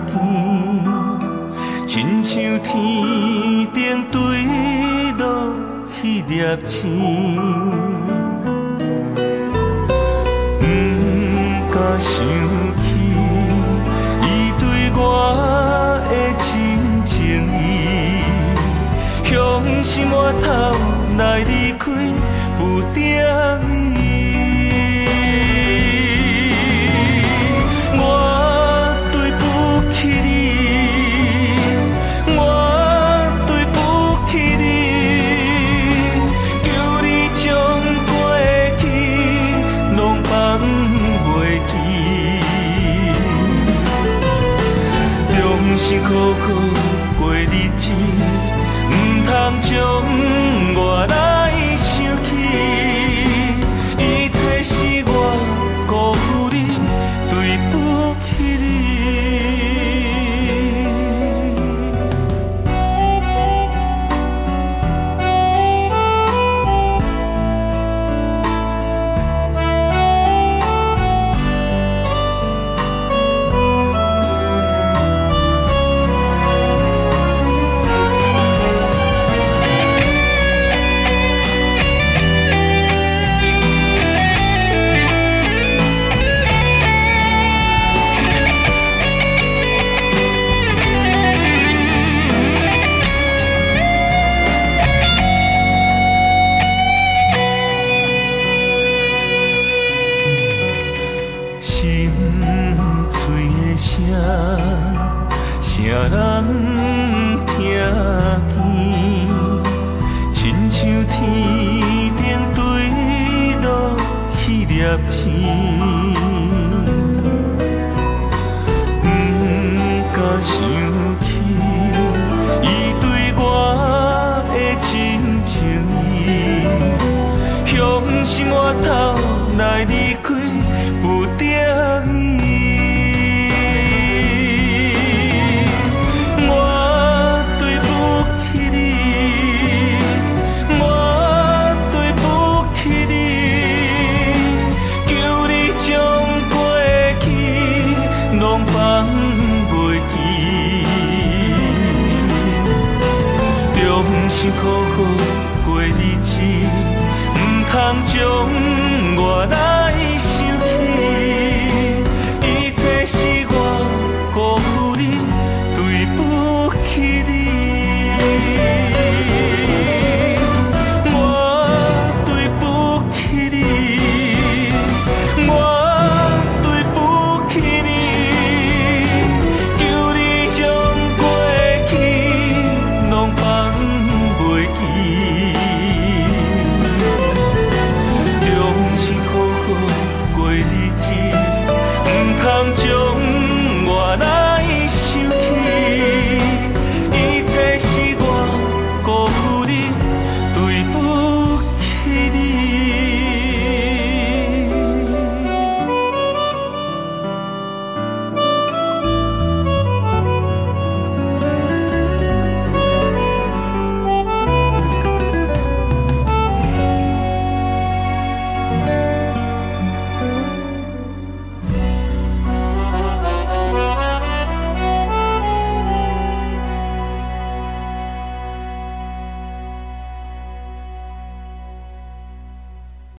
見，親像天頂墜落彼粒星。毋敢想起伊對我的真情意，向心肝頭來離開不得已。我對不起你，我對不起你，求你將過去攏放袂記，總是苦苦過日子，毋通將我來想起，一切是我辜負你，對不起你。心碎的聲，誰人聽見？親像天頂墜落彼粒星，毋敢想起伊對我的真情意，向心肝頭來離開不得已。我對不起你，我對不起你，求你將過去攏放袂記，總是苦苦過日子，毋通將我來